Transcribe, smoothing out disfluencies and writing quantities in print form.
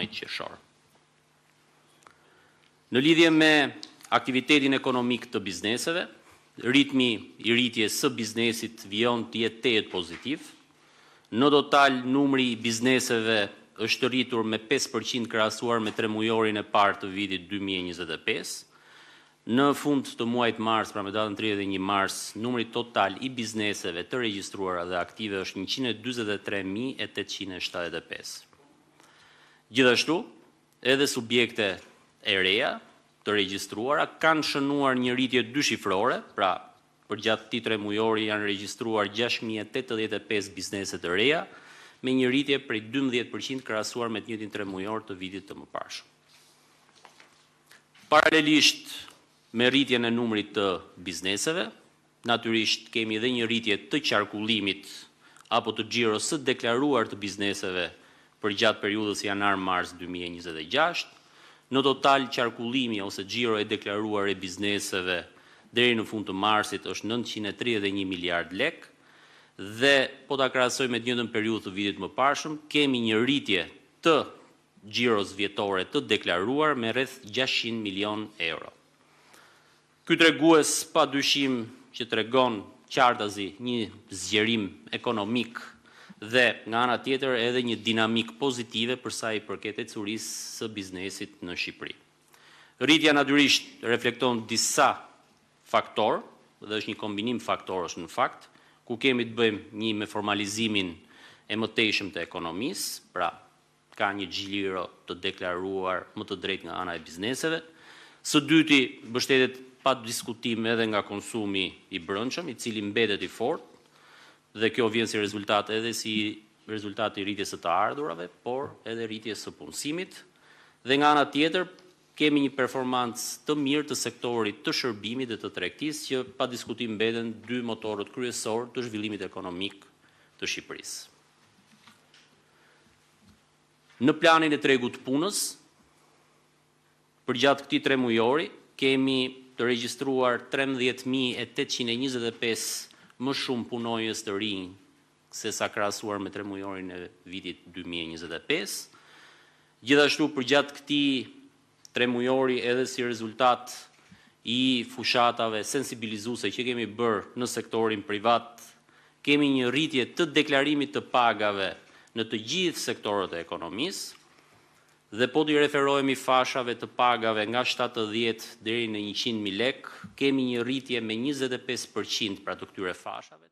muajit qershor. Në lidhje me aktivitetin ekonomik të bizneseve, ritmi i rritjes së biznesit vijon të jetë tejet pozitiv. Në total, numri i bizneseve është rritur me 5% krahasuar me tremujorin e parë të vitit 2025. Në fund të muajit mars, pra me datën 31 mars, numri total i bizneseve të regjistruara dhe aktive është 143.875. Gjithashtu, edhe subjekte e reja të regjistruara kanë shënuar një rritje dyshifrore, pra përgjatë këtij tremujori janë regjistruar 6085 biznese të reja, me një rritje prej 12% krahasuar me të njëjtin tremujor të vitit të mëparshëm. Paralelisht me rritjen e numrit të bizneseve, natyrisht kemi edhe një rritje të qarkullimit apo të xhiros së deklaruar të bizneseve përgjatë periudhës janar-mars 2026. Në total, qarkullimi ose xhiro e deklaruar e bizneseve deri në fund të marsit është 931 miliard lek dhe po ta krahasojmë me të njëjtën periudhë të vitit të mëparshëm, kemi një rritje të xhiros vjetore të deklaruar me rreth 600 milion euro. Ky tregues pa dyshim që tregon qartazi një zgjerim ekonomik dhe nga ana tjetër edhe një dinamikë pozitive për sa i përket ecurisë së biznesit në Shqipëri. Rritja natyrisht reflekton disa faktorë dhe është një kombinim faktorësh në fakt, ku kemi të bëjmë një me formalizimin e mëtejshëm të ekonomisë, pra ka një xhiro të deklaruar më të drejtë nga ana e bizneseve. Së dyti, mbështetet pa diskutim edhe nga konsumi i brendshëm, i cili mbetet i fortë dhe kjo vjen si rezultat edhe si rezultat i rritjes së të ardhurave, por edhe rritjes së punësimit. Dhe nga ana tjetër, kemi një performancë të mirë të sektorit të shërbimit dhe të tregtisë që pa diskutim mbeten dy motorët kryesorë të zhvillimit ekonomik të Shqipërisë. Në planin e tregut të punës, përgjatë këtij tremujori kemi të regjistruar 13.825 më shumë punonjës të rinj se sa krahasuar me tremujorin e vitit 2025. Gjithashtu përgjatë këtij tremujori edhe si rezultat i fushatave sensibilizuese që kemi bërë në sektorin privat, kemi një rritje të deklarimit të pagave në të gjithë sektorët e ekonomisë dhe po t'i referohemi fashave të pagave nga 70 deri në 100.000 lekë, kemi një rritje me 25% pra të këtyre fashave.